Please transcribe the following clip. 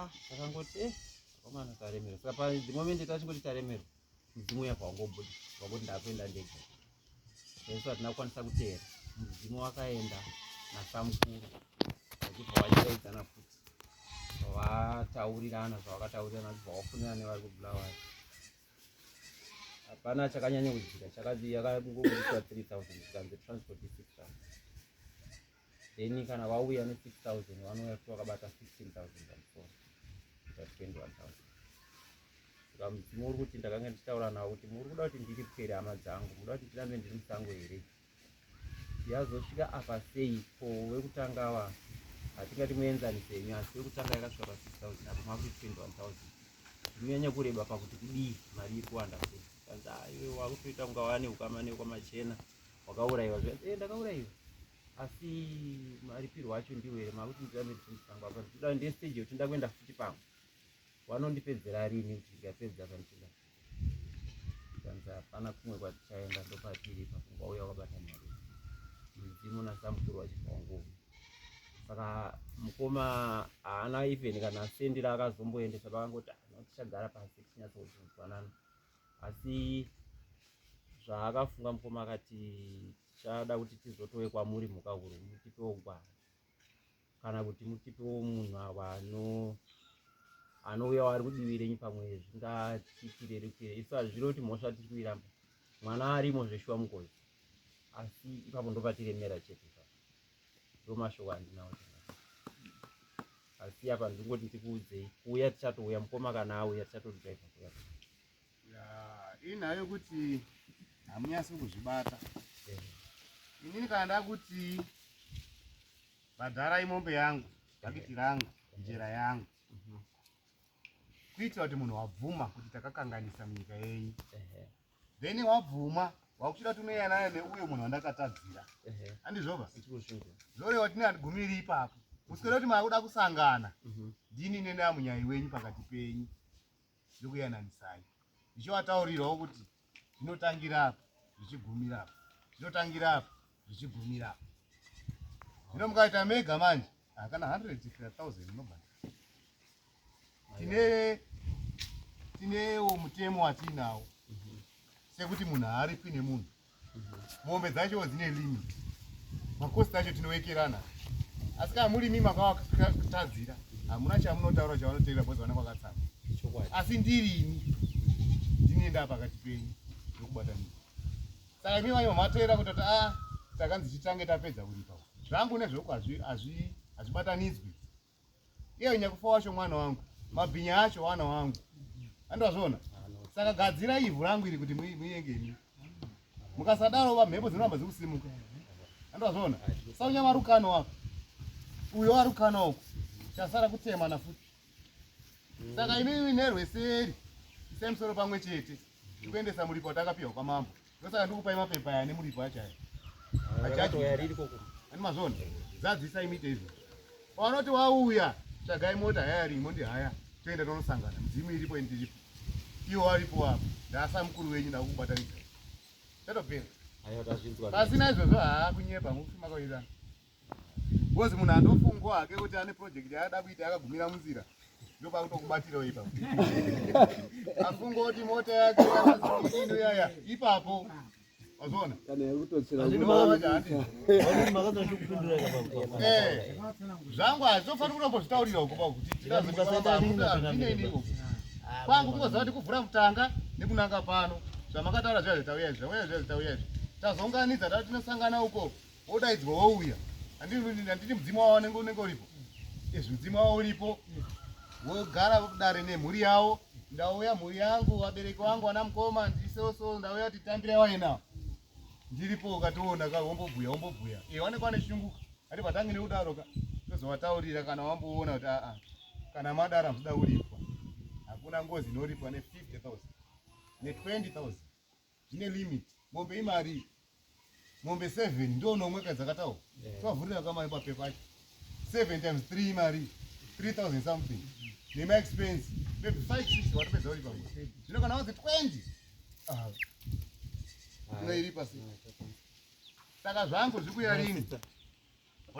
Ah, takangoti eh akomana taremerwa. Saka pa the moment tachingoti taremerwa, mudzimu uya pawangobuda wakuti ndakuenda ndega. Isu hatina kukwanisa kuteera. Mudzimu wakaenda nasamukuru vachibva vachidaidzana futi vataurirana zvavakataurirana vachibva vafunirana nevari kubulawayo. Hapana chakanyanya kudzika, chakadzi yakangobudiswa 3000 zvikanzi transport 6000. Then kana vauya ne 6000 vanouya futi vakabata 16004 kuita 21000. Saka mudzimu uri kuti ndakanga ndichitaura nawo kuti muri kuda kuti ndiripwere hama dzangu, muda kuti ndirambe ndiri musango here? Yazosvika apa sei ko wekutanga ava hatingati muenzanise henyu asi wekutanga yakasvika pa 6000 apa makuti 21000 zvinonyanya kureba pakuti kudii mari iri kuwanda sei kanzi aiwe wakutoita kunga wane ukama nekwamachena wakaurayiwa zvikanzi eh ndakaurayiwa asi maripirwo acho ndiwo here makuti ndirambe ndiri musango apa ndikuda ndiye stage yekuti ndakuenda futi pamwe Wanondipedzera rini kuti ndikapedza pandinoda? Zvikanzi hapana kumwe kwatichaenda ndopatiri ipapo wauya wakabata mari. Mudzimu nasamukuru vachibva wangouya. Saka mukoma haana even kana sendi raakazomboendesa vakangoti ah, tichagara pasi tichinyatsozonzwanana. Asi zvaakafunga mukoma akati tichada kuti tizotove kwamuri mhuka huru mutipewo gwara. Kana kuti mutipewo munhu awa ano anouya wari kudivi renyu pamwe zvingatirerukire isu hazviro kuti mhosva tiri kuiramba mwana arimo zveshuwa mugozi asi ipapo ndopatiremera chete ipapo ndo mashoko andinawo asi apa ndingoti ndikuudzei kuuya tichatouya mukoma kana auya tichatodriver kuuya. Inhau yekuti hamunyasi kuzvibata. Inini kana ndakuti bhadharai mombe yangu, bhakiti rangu, njera yangu, kuitira kuti munhu wabvuma kuti takakanganisa munyika yenyu, then wabvuma wakuchida kuti unoyanana neuyo munhu wandakatadzira, andizvova zvoreva kuti handigumiri ipapo. Muswere kuti makuda kusangana, ndini nenamunyai wenyu pakati penyu ndokuyananisai ndichivataurirawo kuti zvinotangira apa zvichigumira apa, zvinotangira apa zvichigumira apa. Zvino mukaita mega manje kana 100,000 munobhadhara. Tine tinewo mutemo watiinawo sekuti munhu haaripwi nemunhu. Mombe dzacho dzine limit, makosti acho tinowekerana, asi kana murimi makawatadzira hamuna chamunotaura chavanoteerera because vana kwakatsama. Asi ndirini ndinoenda pakati penyu ndokubatanidza. Saka imi vanyu mateera kutoti a takanzi chitange tapedza kuripa zvangu nezveuku hazvibatanidzwi. Iye nyakufa wacho mwana wangu, mabhinya acho wana wangu. Andozviona? Saka gadzira ivhu rangu iri kuti muiyenge imi. Mukasadaro va mhepo dzinoramba dzikusimuka. Andozviona? Saunya varukano wako. Uyo warukano uko. Chasara kutemana futi. Saka imi nerweseri isai musoro pamwe chete. Tikuendesa muripo watakapiwa kwamambo. Ndosaka ndikupai mapepa aya nemuripo acho aya. Ani mazvona? Zadzisai muite izvo. Panoti wauya, tsvagai mota haya rimo ndihaya. Toenda tonosangana. Mudzimu iripo ini ndiripo. Iwo waripo apo. Ndasa mukuru wenyu ndakukubatanidza. Tatopera. Pasina izvozvo haa kunyepa mufi makawirirana. Because munhu andofungwa hake kuti ane project yaada kuita yakagumira munzira ndopakutokubatirawo ipapo. Afunga kuti mota yake ino yaya ipapo. Wazviona? Kana yakutotsira. Eh, zvangu hazvitofaniri kutombozvitaurira uko pakuti tikazoainei kwangu kungoziva kuti kuvhura mutanga nekunanga pano zvamakataura zviya zvitauya izvi zvauya zviya zvitauya izvi tazounganidza tati tinosangana uko wodaidzwa wouya handiti mudzimu wavo unenge unenge uripo izvi mudzimu wavo uripo wogara dare nemhuri yavo ndauya mhuri yangu vabereki vangu vana mukoma ndisoso ndauya titambire wainawo ndiripo ukatoona ka wombobhuya wombobhuya e wanenge wane shungu ati patange nekudaro ka tozovataurira kana wamboona kuti aa kana madara muchida kuripwa hakuna ngozi inoripwa ne 50000 ne 20000 zvine limit. Mombe imari mombe 7 ndo nomwe ka dzakataura yeah. Tovavhurira kamari papepa acho 7 times 3 imari 3000 something nema expense maybe 5 6 watopedza uri pamwe zvino kana wanzi 20 ah unoiripa sei? Saka zvangu zvikuya rini?